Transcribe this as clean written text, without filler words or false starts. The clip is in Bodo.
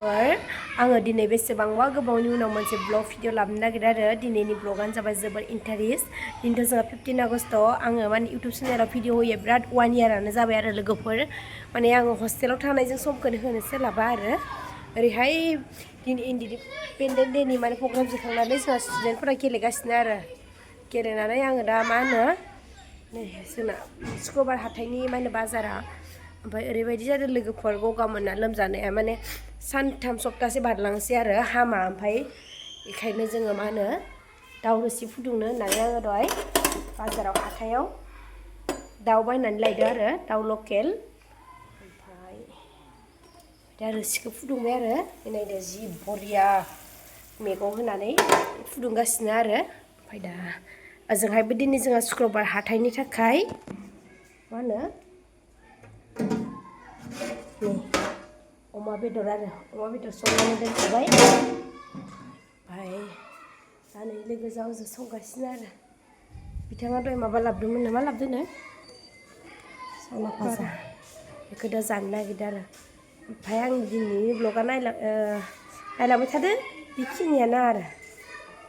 आङो दिनै बेसेबांबा गोबावनि उनाव मोनसे ब्लग भिडिअ लाबोनो नागिरदों आरो दिनैनि ब्लगानो जाबाय जोबोर इन्टारेस्ट दिनैथ' जोंहा 15 आगस्टआव आङो माने इउटुब चेनेलाव भिडिअ होयो बिराद 1 इयारानो जाबाय आरो लोगोफोर माने आङो हस्टेलाव थानायजों समखौनो होनो सोलाबा आरो ओरैहाय दिनै इन्डिपेन्डेन्ट डेनि माने प्रग्राम जोबखांनानै जोंहा स्टुडेन्टफोरा गेलेगासिनो आरो गेलेनानै आङो दा मा होनो नै जोंना शुक्रबार हाथाइनि मा होनो बाजारा ओमफ्राय ओरैबायदि जादों लोगोफोर गगा मोनना लोमजानाया माने सानथाम सप्तासे बारलांसै आरो हामा ओमफ्राय बेखायनो जोङो मा होनो दाउ रोसि फुदुंनो होननानै आङो दहाय बाजाराव हाथायाव दाउ बायनानै लायदो आरो दाउ लकेल ओमफ्राय दा रोसिखौ फुदुंबाय आरो नायदो जि बरिया मैगं होनानै फुदुंगासिनो आरो ओमफ्राय दा ओजोंहायबो दिनै जोंहा शुक्रबार हाथाइनि थाखाय मा होनो अमा बेदर आरो अमा बेदर संनानै दोनखाबाय ओमफ्राय दा नै लोगो जावजों संगासिनो आरो बिथाङा दहाय माबा लाबोदोंमोन मा लाबोदोंनो साना भाजा बेखौ दा जानो नागिरदों आरो ओमफ्राय आं दिनैनि ब्लगा नायलांबाय थादो बेखिनियानो आरो